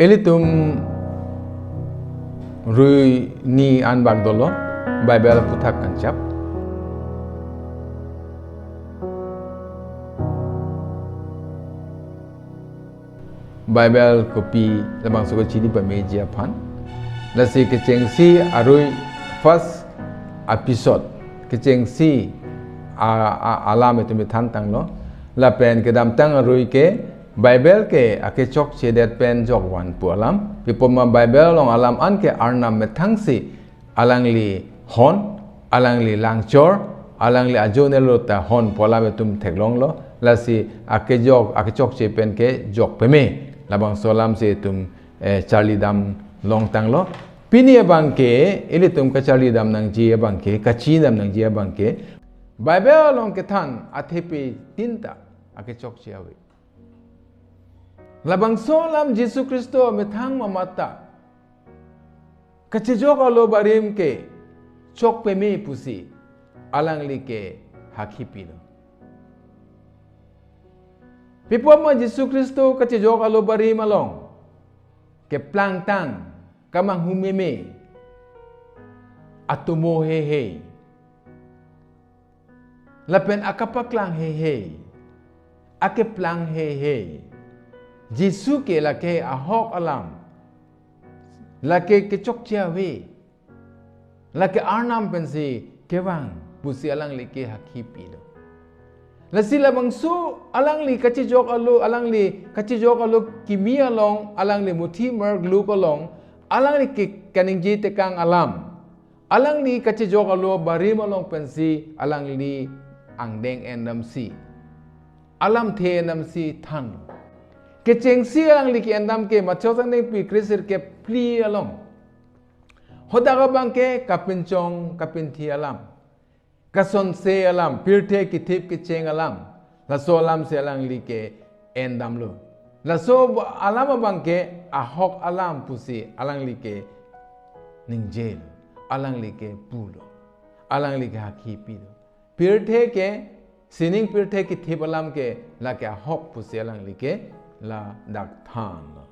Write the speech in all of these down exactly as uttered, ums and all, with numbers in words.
Ilitum rui ni anbak dolo, Bible aphuthak kanchap. Bible kopi labangso kachini pameji aphan. Lasi kechengsi arui first episode. Kechengsi a, a, alam itum ithantanglo. Lapen kedamtang arui ke Bible ke akechokchedet pen jokvan pu alam. Pi apot ma Bible along alam an ke Arnam methangsi alangli hon, alangli langchor, alangli ajo nelo ta hon pu alam itum theklonglo. Lasi akejok, akechokche pen ke jok peme. Labangso alamsi itum, eh, charlidam longtanglo. Pini abang ke, ilitum kacharlidam nangji abang ke, kachinidam nangji abang ke, Bible along kethan athepi tinta akechokche ave. Labangso alam Jisu Khristo methang mamat ta kachejok alo barim ke chok peme pusi alangli ke hakhi pilo. Pi apot ma Jisu Khristo kachejok alo barim along keplangtang, kamanghumeme, atomo heihei, lapen akapaklang heihei, akeplang heihei. Jisu ke lake ahok alam, lake kechokche ave, lake Arnam pensi kevang pusi alangli ke hakhi pilo. Lasi labangso alangli kachejok alo, alangli kachejok alo kimi along, alangli muthi merk luk along, alangli ke kaningje tekang alam, alangli kachejok alo barim along pensi alangli angdeng endamsi, alamthe endamsi than. Kechengsi alangli ke-endam ke Mathaios angdengpi kre-sirkep phli along. Hadak abang ke kapinchong kapinthi alam, kasonse alam, pirthe kethip kecheng alam, laso alamsi alangli ke-endamlo. Laso alam abang ke ahok alam pusi alangli ke ningjelo, alangli ke pulo, alangli ke hakhi pilo. Pirthe ke, sining pirthe kethip alam ke lake ahok pusi alangli ke ladak thanlo.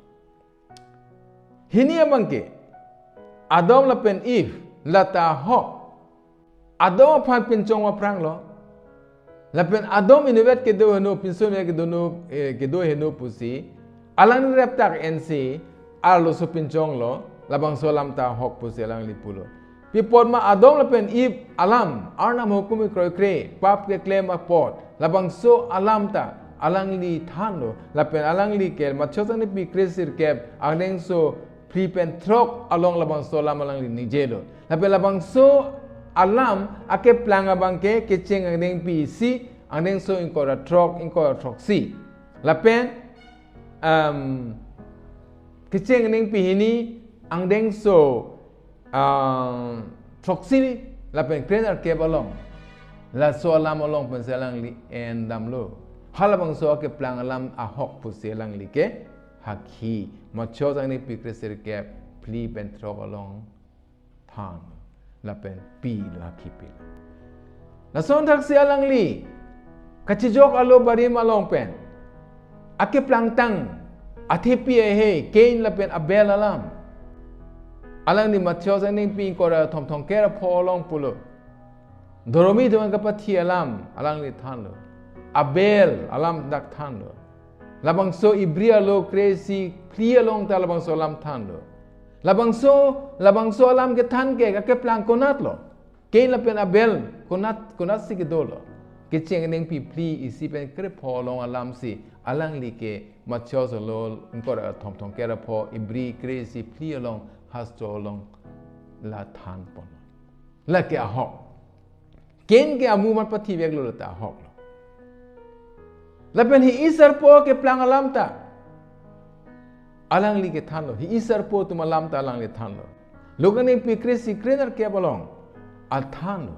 Hini abang ke Adam lapen Eve lata ahok. Adam aphan pinchong aphranglo. Lapen Adam inutvet kedo heno, pinso inutvet kedo no, eh, kedo heno pusi alangli rep tak ensi arloso pinchonglo, labangso alam ta ahok pusi alangli pulo. Pi apot ma Adam lapen Eve alam, Arnam ahukum kroikre, pap keklem apot, labangso alam ta alangli thanlo, lapen alangli ke Mathaios angdengpi kre-sirkep, angdengso phli pen throk along labangso alam alangli ningjelo. Lapen labangso alam akeplang abang ke Kecheng angdengpi isi, angdengso ingkoi ra throk, ingkoi ra throksi. Lapen, um, Kecheng angdengpi hini, angdengso, um, throksi lapen krenerkep along, laso alam along pensi alangli endamlo. Halabangso akeplang alam ahok pusi alangli ke hakhi. Mathaios angdengpi kre-sirkep phli pen throk along than lapen pilo, hakhi pilo. Lason thaksi alangli kachejok alo barim along pen akeplangtang athepi heihei Cain lapen Abel alam, alangli Mathaios angdengpi ingkoi ra thom thomkep ra pho along pulo. Dhoromi atum kapathi alam alangli thanlo. Abel alam dak thanlo. Labangso Ibri alo kre-isi phli along ta labangso alam thanlo. Labangso, labangso alam kethan ke akeplang konatlo? Cain lapen Abel konat, konatsi kedolo? Kecheng angdengpi phli isi pen kre pho along alamsi alangli ke Mathaios alo ingkoi ra thom thomkep ra pho, Ibri kre-isi phli along, hastro along la thanpon. Lake ahok. Cain ke amu amat pathiveklo, lata ahoklo. Lapen hi-i sarpo keplang alam ta alangli kethanlo, hi-i sarpo atum alam ta alangli thanlo. Luk angdengpi kre-isi krenerkep along athanlo.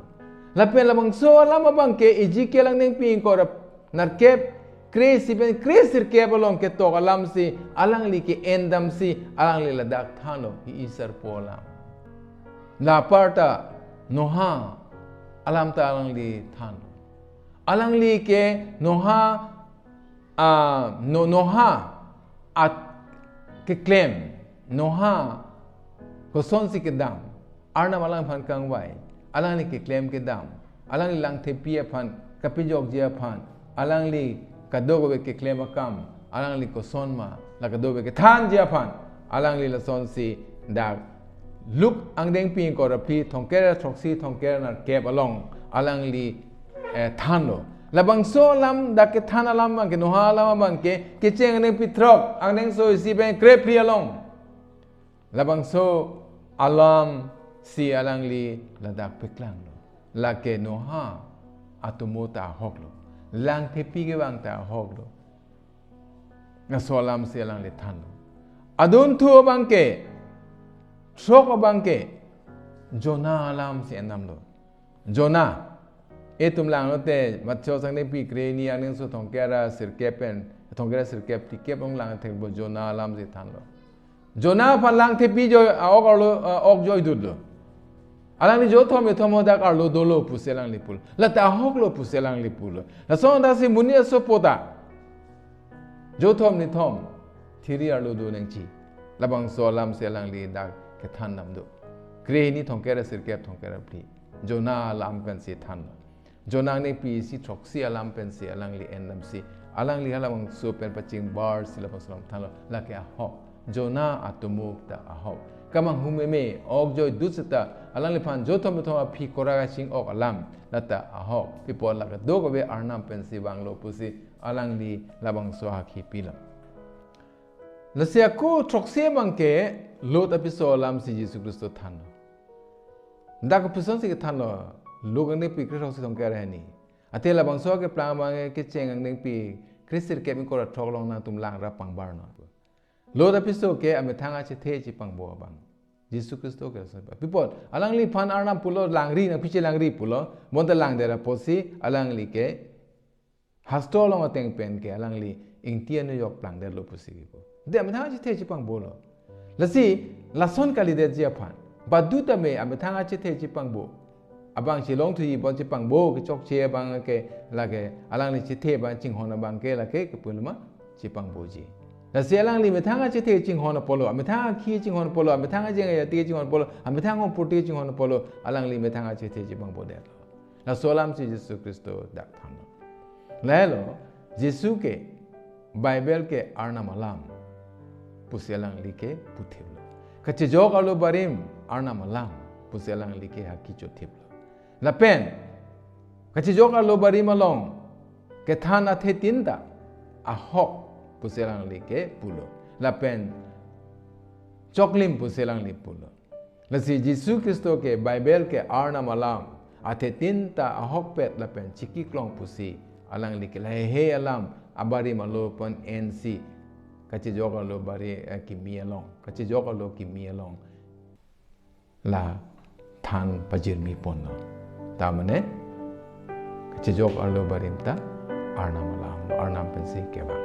Lapen labangso alam abang ke Ezekiel angdengpi ingkoi ra nerkep, kre-isi pen kre-sirkep along ketok alamsi alangli ke-endamsi alangli ladak thanlo, hi-i sarpo alam. La aparta Noah alam ta alangli thanlo. Alangli ke Noah, ah, No-, Noah at keklem, Noah kosonsi kedam, Arnam alangphan kangvai, alangli keklem kedam, alangli langthepi aphan kapejokji aphan, alangli kadokave keklem akam, alangli kosonma, la kadokave kethanji aphan, alangli lasonsi dak Luke angdengpi ingkoi ra phli, thomkep ra throksi, thomkep ra nerkep along alangli eh, thanlo. Labangso alam, dak kethan alam abangke, Noah alam abangke, Kecheng angdengpi throk, angdengso isi pen krephli along. Labangso alamsi alangli ladak peklanglo. Lake Noah atomo ta ahoklo. Langthepi kevang ta ahoklo. Laso alamsi alangli thanlo. Adunthu abangke, throk abangke, Jonah alamsi endamlo. Jonah. Itum langlote, Mathaios angdengpi krehini, angdengso thomkep ra sirkep pen, thomkep ra sirkep phlikep along langthekpo, Jonah alamsi thanlo. Jonah aphan langthepi joi, a-ok arlo, a-ok joidutlo. Alangli jothom nithom hadak arlo dolo pusi alangli pulo. Lata ahoklo pusi alangli pulo. Lason adak si monit asopo ta jothom nithom thiri arlo do nangji. Labangso alamsi alangli dak kethan damdo. Krehini, thomkep ra sirkep, thomkep ra phli. Jonah alam pensi thanlo. Jonah angdengpi isi throksi alam pensi alangli endamsi, alangli halabangso pen pachingbarsi labangso alam thanlo, lake ahok. Jonah atomo ta ahok. Kamanghu meme, ok joidut seta, alangliphan jothom nithom aphi korak aching-ok alam, lata ahok. Pi apot la kadokave Arnam pensi vanglo pusi, alangli labangso ahakhi pilo. Lasi ako throksi abangke Lot apiso alamsi Jisu Khristo thanlo. Dak kopisonsi kethanlo, Luke angdengpi krethroksi, thomkep ra hini. Athe labangso keplang abangke Kecheng angdengpi kresirkep ingkoi ra throk along nangtum lang ra pangbarnon. Lot apiso ke amethang achethe chepangbo abang. Jisu Khristo ke lason. Pi apot, alangliphan Arnam pulo langri, nangphi chelangri pulo, bonta langdet apotsi alangli ke hastro along ateng pen ke alangli ingti anujok plangdetlo pusi kipu. Dei amethang achethe chepangbolo. Lasi lason kalidetji aphan, badu tame amethang achethe chepangbo abang chelongthuji apot chepangbo kechokche abangke lake alangli chethe abang chinghon abangke lake kepuloma chepangboji. Lasi alangli methang achethe chinghon apotlo, amethang akhi chinghon apotlo, amethang ajeng ajati chinghon apotlo, amethang ompurti chinghon apotlo, alangli methang achethe chepangbodetlo. Laso alamsi Jisu Khristo dak thanlo. Lahelo, Jisu ke Bible ke Arnam alam pusi alangli ke puthiplo. Kachejok arlo barim Arnam alam pusi alangli ke hakhi chothiplo. Lapen kachejok arlo barim along kethan athe tin ta ahok pusi alangli ke pulo. Lapen choklim pusi alangli pulo. Lasi Jisu Khristo ke Bible ke Arnam alam, athe tin ta ahokpet lapen chiki klong pusi alangli ke lahei alam abarim arlo pen ensi kachejok arlo barim, eh, kimi along, kachejok arlo kimi along la than pajirmi ponlo. Ta mane kachejok arlo barim ta Arnam alam, Arnam pensi kevang.